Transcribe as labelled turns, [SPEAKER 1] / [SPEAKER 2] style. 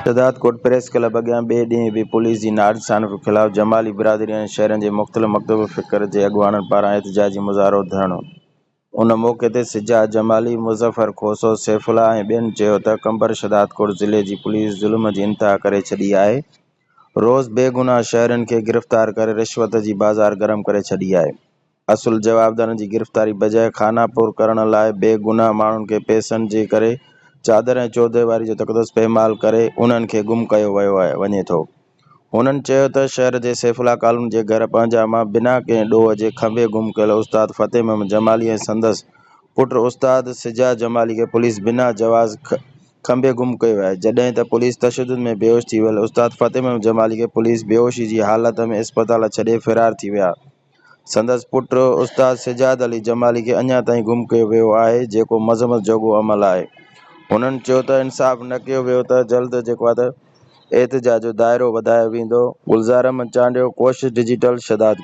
[SPEAKER 1] Shahdadkot press club اڳيان ٻئي ڏينهن به پوليس جي ناانصافي خلاف جمالي برادري ۽ شهرين جي مختلف مڪتب فڪر جي اڳواڻن پاران احتجاجي مظاهرو ڌرڻو ان موقعي تي سجاد جمالي، مظفر کوسو، سيف الله ۽ ٻين چيو ته قمبر شهدادڪوٽ ضلعي جي پوليس ظلم جي انتها ڪري ڇڏي آهي روز بيگناهه شهرين کي گرفتار ڪري رشوت جي بازار گرم ڪري ڇڏي آهي اصل جوابدارن جي گرفتاري بجاء خانه پر ڪرڻ لاء بي گناهه ماڻهن کي پئسن جي ڪري چادر ۽ چوديواري جو تقدس پيمال ڪري انهن کي گم ڪيو ويو وڃي ٿو. هنن چيو ته شهر جي سيف الله ڪالوني جي گهر پنهنجا مان بنا ڪنهن ڏوهه جي کنڀي گم ڪيل استاد فتح محمد جمالي ۽ سندس پٽ استاد سجاد جمالي کي پوليس بنا جواز کنڀي گم ڪيو آهي، جڏهن ته پوليس تشدد ۾ بيهوش ٿي ويل استاد فتح محمد جمالي کي پوليس بيهوشي جي حالت ۾ اسپتال ڇڏي فرار ٿي ويا، سندس پٽ استاد سجاد علي جمالي کي اڃا تائين گم ڪيو ويو آهي، جيڪو مذمت جوڳو عمل آهي. هنن چيو ته انصاف نه ڪيو ويو ته جلد جيڪو آهي ته احتجاج جو دائرو وڌايو ويندو. گلزار احمد چانڊيو، ڪوشش ڊجيٽل، شھدادڪوٽ.